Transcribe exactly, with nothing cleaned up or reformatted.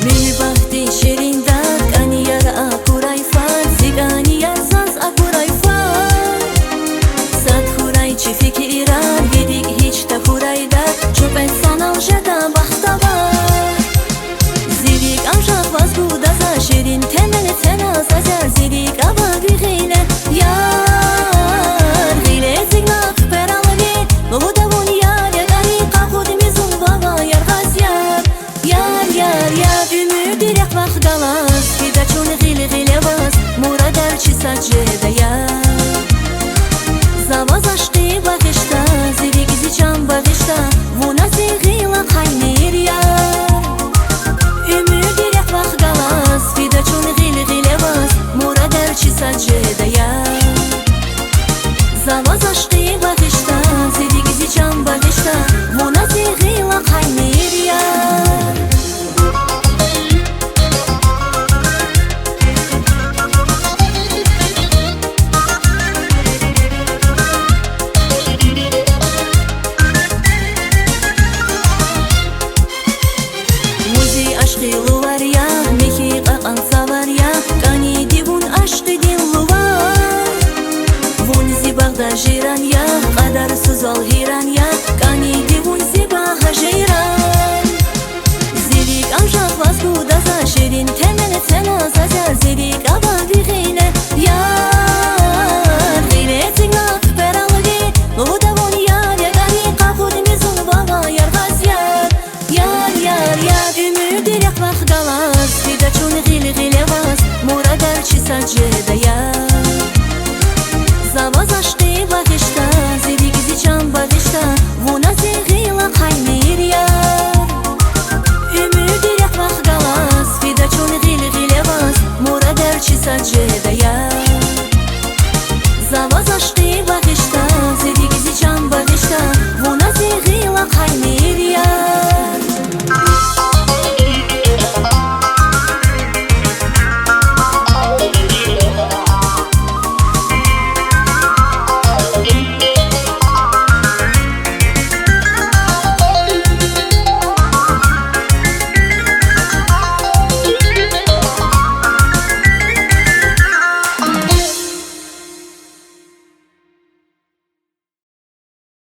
Уьмуьр багьди ширин дад, кӀани яр акурай фад, зи кӀани яр заз акурай фад. Сад хьурай чи фикирар, ви рикӀ гьич тахьурай дад, чун кьвед санал жеда бахтавар. Зи рикӀ амжах ваз гуда за, ширин темел це на заз яр, зи рикӀ ава ви гъиле, яр. Гъиле эцигна хъуьрел ви, лугьуда вун, яр, я кӀани къакъудмир зун вавай яргъаз, яр. Яр, яр, яр, уьмуьрди рехъ вахъ галаз фида чун гъил-гъиле ваз, мурадар чи сад жеда, яр. За ваз ашкъи багъишда, зи рикӀ, зи чан багъишда, вуна зи гъил ахъаймир, яр. Уьмуьрди рехъ вахъ галаз фида чун гъил-гъиле ваз, мурадар чи сад жеда, яр. За ваз ашкъи багъишда, зи рикӀ, зи чан багъишда, вуна зи гъил ахъаймир, яр. Вун зи ашкъи лувар я, михьи кьакьан цавар я, кӀаниди вун ашкъидин лувар. Вун зи багъда жиран я, кьадарсузвал гьиран я, кӀаниди вун зи багъа жиран. Зи рикӀ амжах ваз гуда за, ширин темел це на заз яр, зи рикӀ ава ви гъиле, яр. Гъиле эцигна хъуьрел ви, лугьуда вун, яр, я кӀани къакъудмир зун вавай яргъаз, яр. Яр, яр, яр, уьмуьрди рехъ вахъ галаз фида чун гъил-гъиле ваз, мурадар чи сад жеда,